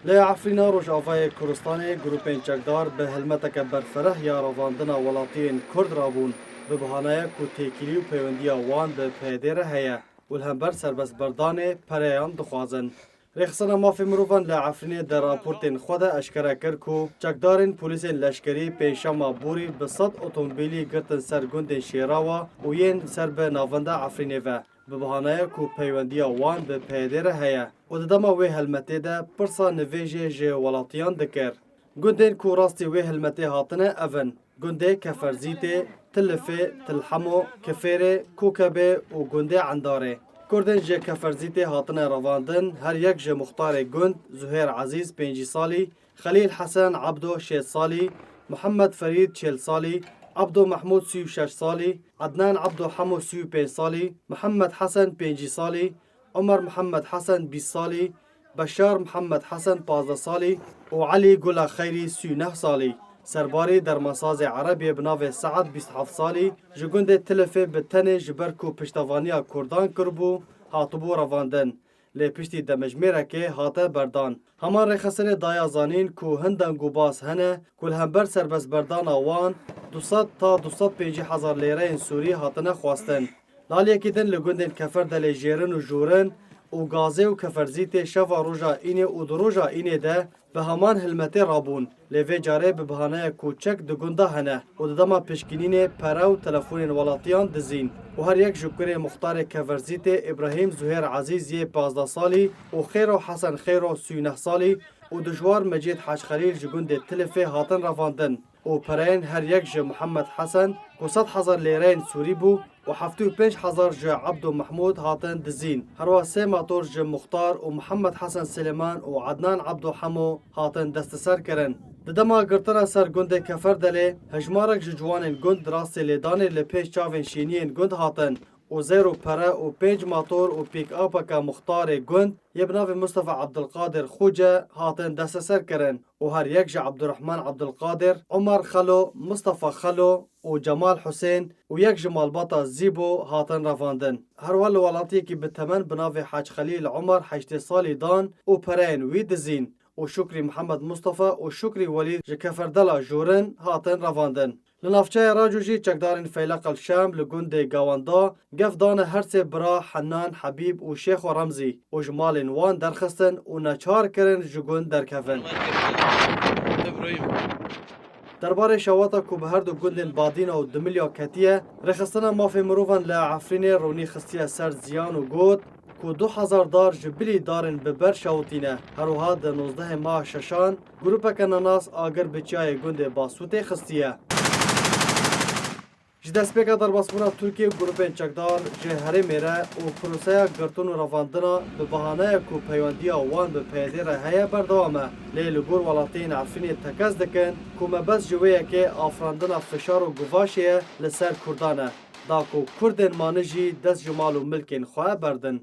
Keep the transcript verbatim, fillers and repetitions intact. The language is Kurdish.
Li Efrîna Rojavayê Kurdistanê grûpên çekdar bi helmeteke berfereh ya revandina welatiyên Kurd rabûn, bi bahanaya ku têkilî û peywendiya wan bi P Y D re heye û li hember serbestberdanê pereyan dixwazin. Rêxistina Mafê Mirovan li Efrînê di raportên xwe de eşkere kir ku çekdarên polîsên leşkerî pêncşema borî bi sed otomobîlî girtin ser gundên Şêrawa û yên ser bi navenda Efrînê ve, bi bahanaya ku peywendiya wan bi P Y D re heye û di dema wê helmetê de pirsa nivêjê ji welatiyan dikir. Gundên ku rastî wê helmetê hatine ev in: gundê Keferzîtê, Tilifê, Tilhemo, Kifêrê, Kokebê û gundê Endarê. Kurdên ji Keferzîtê hatine revandin, her yek ji muxtarê gund, Zuhêr Ezîz, pêncî salî, Xelîl Hesen Ebdo, şêst salî, Muhammed Ferîd, çil salî, Ebdo Mehmûd, sî û şeş salî, Ednan Ebdo Hemo, sî û pênc salî, Muhammed Hesen, pêncî salî, Omer Muhammed Hesen, bîst salî, Beşar Muhammed Hesen, pazdeh salî, û Elî Gula Xeyrî, sî û neh salî. Serbarî dermansazê Erebiyê bi navê Sead, bîst heft salî, ji gundê Tilifê bi tenê ji ber ku piştevaniya Kurdan kiribû, hatibû revandin. Lê piştî demjimêrekê hate berdan. Heman rêxistinê daye zanîn ku hin deng û baz hene ku li hember serbestberdana wan du sed ta du sed pêncî hezar lêreyên Sûrî hatine xwestin. Li aliyekî din li gundên Keferdelê Jêrin û Jûrin û Gazê û Keferzîtê şeva roja Înê û di roja Înê de bi heman hilmetê rabûn. Lê vê carê bi bahanaya ku çek di gunda hene û di dema pişkînînê pere û telefonên welatiyan dizîn û her yek ji kurê muxtarê Keferzîtê Îbrahîm Zuhêr Ezîz yê pazdeh salî û Xêro Hesen Xêro sî û neh salî û dijwar Mecîd Hac Xelîl ji gundê Tilifê hatin revandin û pereyên her yek ji Muhammed Hesen ku sed hezar lêreyên Sûrî bû û heftê û pênc hezar ji Ebdo Mehmûd hatin dizîn. Herwa sê mator ji Muxtar û Muhammed Hesen Silêman û Ednan Ebdo Hemo hatin desteser kirin. Di dema girtina ser gundê Keferdelê, hejmarek ji ciwanên gund di rastê lêdanê li pêş çavên şêniyên gund hatin û zêr û pere û pênc mator û pîk-apeke muxtarê gund yê bi navê Mustafa Ebdilqadir Xuce hatin desteser kirin û her yek ji Ebdurehman Ebdilqadir, Omer Xelo, Mustafa Xelo û Cemal Husên û yek ji malbata Zîbo hatin revandin. Herwa li welatiyekî bi temen bi navê Hac Xelîl Omer heştê salî dan û pereyên wî dizîn û Şukrî Mihemed Mustafa û Şukrî Welîd ji Keferdela Jûrin hatin revandin. Li navçeya Raco jî çekdarên Feyleq El Şam li gundê Gawanda gef dane her sê bira Hennan, Hebîb û Şêxo Remzî û ji malên wan derxistin û neçar kirin ji gund derkevin. Derbarê şewata ku bi her du gundên Badîna û Dimilya ketiye, Rêxistina Mafê Mirovan li Efrînê ronî xistiye ser ziyan û got ku du hezar dar ji bilî darên bi ber şewitîne. Her wiha di nozdehê meha şeşan grûpeke nenas agir bi çiyayê gundê Basûtê xistiye. Ji destpêka derbasbûna Tirkiye û grûpên çekdar ji herêmê re û proseya girtin û revandina bi bahanaya ku peywendiya wan bi P Y D re heye berdewam e. Lê li gor welatiyên Efrînê tekez dikin ku mebest ji wê yekê afirandina fişar û guvaşê ye li ser Kurdan e, da ku Kurdên mane jî dest ji mal û milkên xwe berdin.